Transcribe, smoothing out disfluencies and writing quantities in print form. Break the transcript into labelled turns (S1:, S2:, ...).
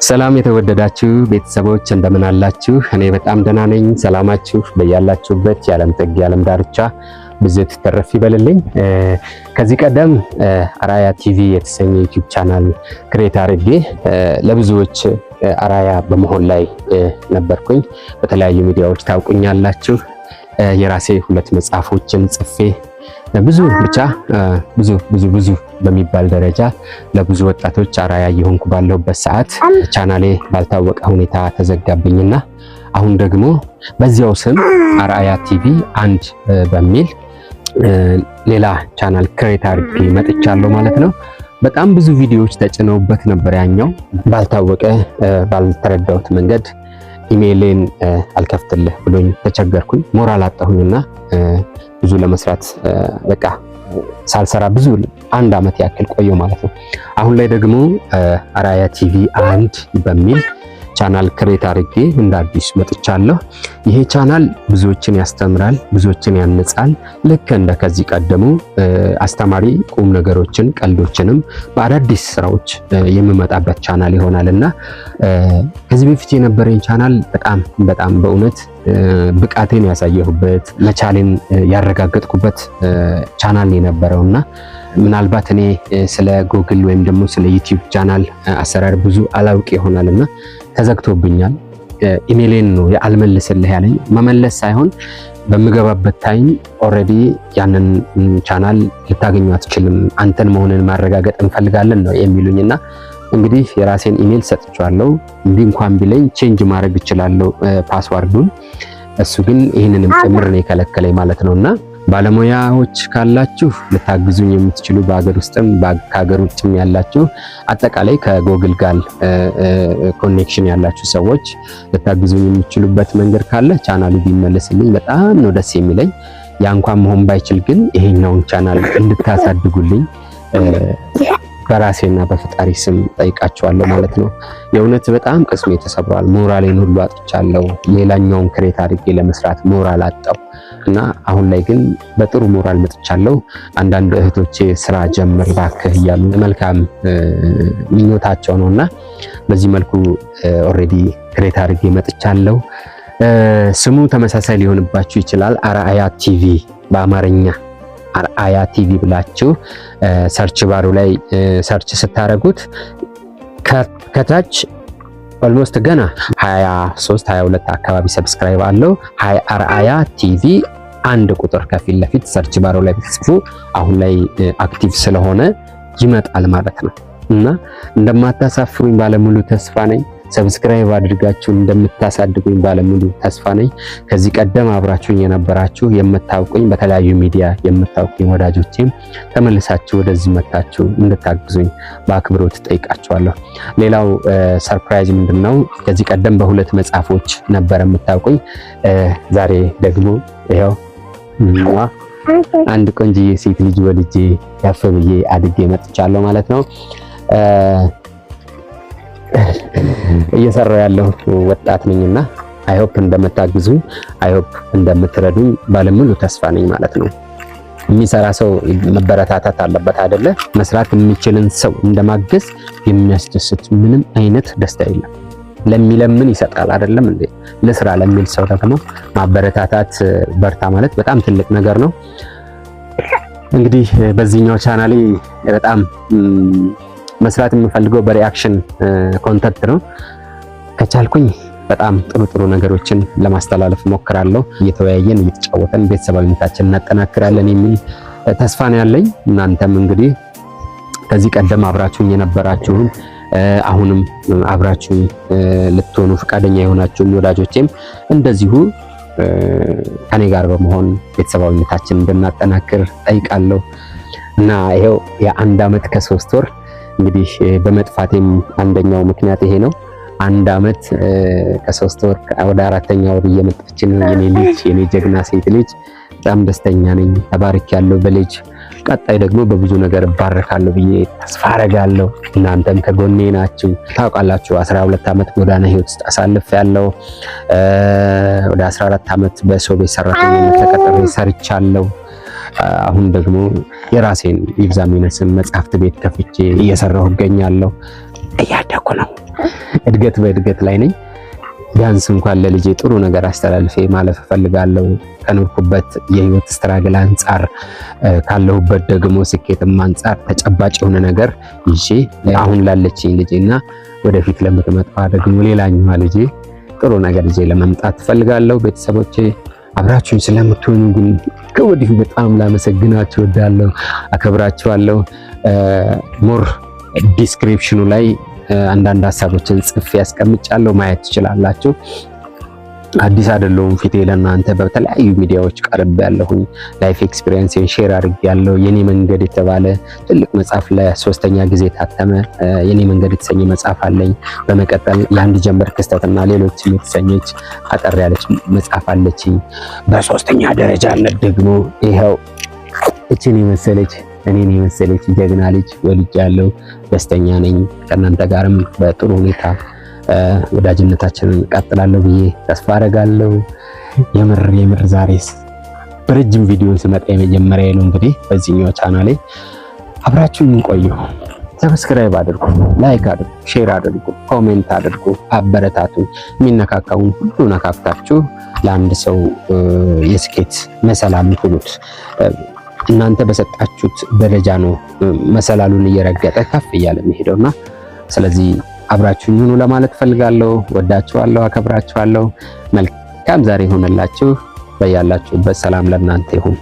S1: ሰላም የተወደዳችሁ ቤተሰቦች፣ እንደምን አላችሁ? እኔ በጣም ደህና ነኝ። ሰላማችሁ በያላችሁበት የዓለም ጥግ የዓለም ዳርቻ ብዝት ትርፍ ይበልልኝ። ከዚህ ቀደም አራያ ቲቪ የተሰኘ YouTube channel create አድርጌ ለብዙዎች አራያ በመሆን ላይ ነበርኩኝ። በተለያዩ ሚዲያዎች ታውቁኛላችሁ። የራሴ ሁለት መጽሐፎችን ጽፌ ብዙ ብቻ ብዙ ብዙ ብዙ በሚባል ደረጃ ለብዙ ወጣቶች አራያ እየሆንኩ ባለሁበት ሰዓት ቻናሌ ባልታወቀ ሁኔታ ተዘጋብኝና አሁን ደግሞ በዚያው ስም አራያ ቲቪ አንድ በሚል ሌላ channel create አድርጌ መጥቻለሁ ማለት ነው። በጣም ብዙ ቪዲዮዎች ተጭነውበት ነበር። ያኛው ባልታወቀ ባልተረዳሁት መንገድ ኢሜይሌን አልከፍትልህ ብሎኝ ተቸገርኩኝ። ሞራል አጣሁኝና ብዙ ለመስራት በቃ ሳልሰራ ብዙ አንድ አመት ያክል ቆየሁ ማለት ነው። አሁን ላይ ደግሞ አራያ ቲቪ አንድ በሚል channel create አድርጌ እንደ አዲስ መጥቻለሁ። ይሄ ቻናል ብዙዎችን ያስተምራል፣ ብዙዎችን ያንጻል። ልክ እንደ ከዚህ ቀደሙ አስተማሪ ቁም ነገሮችን፣ ቀልዶችንም በአዳዲስ ስራዎች የምመጣበት ቻናል ይሆናል እና ከዚህ በፊት የነበረኝ ቻናል በጣም በጣም በእውነት ብቃቴን ያሳየሁበት፣ መቻሌን ያረጋገጥኩበት ቻናል የነበረውና ምናልባት እኔ ስለ ጉግል ወይም ደግሞ ስለ YouTube channel አሰራር ብዙ አላውቅ ይሆናልና ተዘግቶብኛል። ኢሜይሌን ነው አልመልስልህ ያለኝ። መመለስ ሳይሆን በምገባበት time already ያንን ቻናል ልታገኙ አትችልም፣ አንተን መሆንን ማረጋገጥ እንፈልጋለን ነው የሚሉኝና እንግዲህ የራሴን ኢሜይል ሰጥቼዋለሁ። እምቢ እንኳን ቢለኝ change ማድረግ እችላለሁ password ኡን። እሱ ግን ይህንንም ጭምር ነው የከለከለኝ ማለት ነውና ባለሙያዎች ካላችሁ፣ ልታግዙኝ የምትችሉ፣ በሀገር ውስጥም ከሀገር ውጭም ያላችሁ፣ አጠቃላይ ከጎግል ጋር connection ያላችሁ ሰዎች ልታግዙኝ የምትችሉበት መንገድ ካለ ቻናሉ ቢመለስልኝ በጣም ነው ደስ የሚለኝ። ያ እንኳን መሆን ባይችል ግን ይሄኛውን ቻናል እንድታሳድጉልኝ በራሴና በፈጣሪ ስም ጠይቃችኋለሁ ማለት ነው። የእውነት በጣም ቅስሜ ተሰብሯል። ሞራሌን ሁሉ አጥቻለሁ። ሌላኛውን create አድርጌ ለመስራት ሞራል አጣው እና አሁን ላይ ግን በጥሩ ሞራል መጥቻለሁ። አንዳንድ እህቶቼ ስራ ጀምር ባክህ እያሉ መልካም ምኞታቸው ነውና በዚህ መልኩ already create አድርጌ መጥቻለሁ። ስሙ ተመሳሳይ ሊሆንባችሁ ይችላል። አርአያ ቲቪ፣ በአማርኛ አርአያ ቲቪ ብላችሁ search bar ኡ ላይ search ስታደርጉት ከታች almost ገና 23 22 አካባቢ subscribe አለው። አርአያ ቲቪ አንድ ቁጥር ከፊት ለፊት search bar ኡ ላይ ብትጽፉ አሁን ላይ active ስለሆነ ይመጣል ማለት ነው እና እንደማታሳፍሩኝ ባለሙሉ ተስፋ ነኝ። Subscribe አድርጋችሁ እንደምታሳድጉኝ ባለሙሉ ተስፋ ነኝ። ከዚህ ቀደም አብራችሁኝ የነበራችሁ፣ የምታውቁኝ፣ በተለያዩ ሚዲያ የምታውቁኝ ወዳጆቼም ተመልሳችሁ ወደዚህ መታችሁ እንድታግዙኝ በአክብሮት ጠይቃችኋለሁ። ሌላው surprise ምንድነው? ከዚህ ቀደም በሁለት መጽሐፎች ነበር የምታውቁኝ። ዛሬ ደግሞ ይኸው አንድ ቆንጅዬ ሴት ልጅ ወልጄ ያፈ ብዬ አድጌ መጥቻለሁ ማለት ነው። እየሰራው ያለው ወጣት ነኝና I hope እንደምታግዙኝ፣ I hope እንደምትረዱኝ ባለሙሉ ተስፋ ነኝ ማለት ነው። የሚሰራ ሰው መበረታታት አለበት አይደለ? መስራት የሚችልን ሰው እንደማገዝ የሚያስደስት ምንም አይነት ደስታ የለም። ለሚለምን ይሰጣል አይደለም እንዴ? ለስራ ለሚል ሰው ደግሞ ማበረታታት፣ በርታ ማለት በጣም ትልቅ ነገር ነው። እንግዲህ በዚህኛው ቻናሌ በጣም መስራት የምፈልገው በ reaction content ነው። ከቻልኩኝ በጣም ጥሩ ጥሩ ነገሮችን ለማስተላለፍ ሞክራለሁ። እየተወያየን፣ እየተጫወተን ቤተሰባዊነታችንን እናጠናክራለን የሚል ተስፋ ነው ያለኝ። እናንተም እንግዲህ ከዚህ ቀደም አብራችሁኝ የነበራችሁም፣ አሁንም አብራችሁኝ ልትሆኑ ፈቃደኛ የሆናችሁም ወዳጆቼም እንደዚሁ ከኔ ጋር በመሆን ቤተሰባዊነታችንን እንድናጠናክር ጠይቃለሁ እና ይሄው የአንድ አመት ከ3 ወር እንግዲህ በመጥፋቴም አንደኛው ምክንያት ይሄ ነው። አንድ አመት ከ3 ወር ወደ አራተኛ ወር እየመጣች ነው የኔ ልጅ፣ የኔ ጀግና ሴት ልጅ። በጣም ደስተኛ ነኝ። ተባርኬያለሁ በልጅ። ቀጣይ ደግሞ በብዙ ነገር እባረካለሁ ብዬ ተስፋ አረጋለሁ። እናንተም ከጎኔ ናችሁ። ታውቃላችሁ፣ 12 ዓመት ጎዳና ህይወት ውስጥ አሳልፌያለሁ። ወደ 14 ዓመት በሰው ቤት ሰራተኝነት ተቀጥሬ ሰርቻለሁ። አሁን ደግሞ የራሴን ይብዛም ይነስም መጽሐፍት ቤት ከፍቼ እየሰራሁ እገኛለሁ። እያደኩ ነው። እድገት በእድገት ላይ ነኝ። ቢያንስ እንኳን ለልጄ ጥሩ ነገር አስተላልፌ ማለፍ እፈልጋለሁ። ከኖርኩበት የህይወት struggle አንጻር፣ ካለሁበት ደግሞ ስኬትም አንጻር ተጨባጭ የሆነ ነገር ይዤ አሁን ላለችኝ ልጄና ወደፊት ለምትመጣዋ ደግሞ ሌላኛዋ ልጄ ጥሩ ነገር ይዤ ለመምጣት እፈልጋለሁ። ቤተሰቦቼ፣ አብራችሁኝ ስለምትሆኑ ግን ከወዲሁ በጣም ላመሰግናችሁ እወዳለሁ፣ አከብራችኋለሁ። More description ኑ ላይ አንዳንድ ሀሳቦችን ጽፌ ያስቀምጫለሁ፣ ማየት ትችላላችሁ። አዲስ አይደለሁም ፊቴ ለእናንተ፣ በተለያዩ ሚዲያዎች ቀርብ ያለሁኝ፣ life experience ን share አድርጌያለሁ። የኔ መንገድ የተባለ ትልቅ መጽሐፍ ለሶስተኛ ጊዜ ታተመ። የኔ መንገድ የተሰኘ መጽሐፍ አለኝ። በመቀጠል የአንድ ጀንበር ክስተትና ሌሎችም የተሰኘች አጠር ያለች መጽሐፍ አለችኝ። በሶስተኛ ደረጃነት ደግሞ ይኸው እችን የመሰለች፣ እኔን የመሰለች ጀግና ልጅ ወልጃለሁ። ደስተኛ ነኝ። ከእናንተ ጋርም በጥሩ ሁኔታ ወዳጅነታችንን እቀጥላለሁ ብዬ ተስፋ አደርጋለሁ። የምር የምር ዛሬስ በረጅም ቪዲዮ ስመጣ የመጀመሪያ ነው። እንግዲህ በዚህኛው ቻናሌ አብራችሁን ቆዩ። Subscribe አድርጉ፣ like አድርጉ፣ share አድርጉ፣ comment አድርጉ፣ አበረታቱ። የሚነካካውን ሁሉ ነካክታችሁ ለአንድ ሰው የስኬት መሰላል ሁኑት። እናንተ በሰጣችሁት ደረጃ ነው መሰላሉን እየረገጠ ከፍ እያለ የሚሄደውና ስለዚህ አብራችሁኝ ሁኑ ለማለት ፈልጋለሁ። ወዳችኋለሁ፣ አከብራችኋለሁ። መልካም ዛሬ ይሁንላችሁ። በያላችሁበት ሰላም ለእናንተ ይሁን።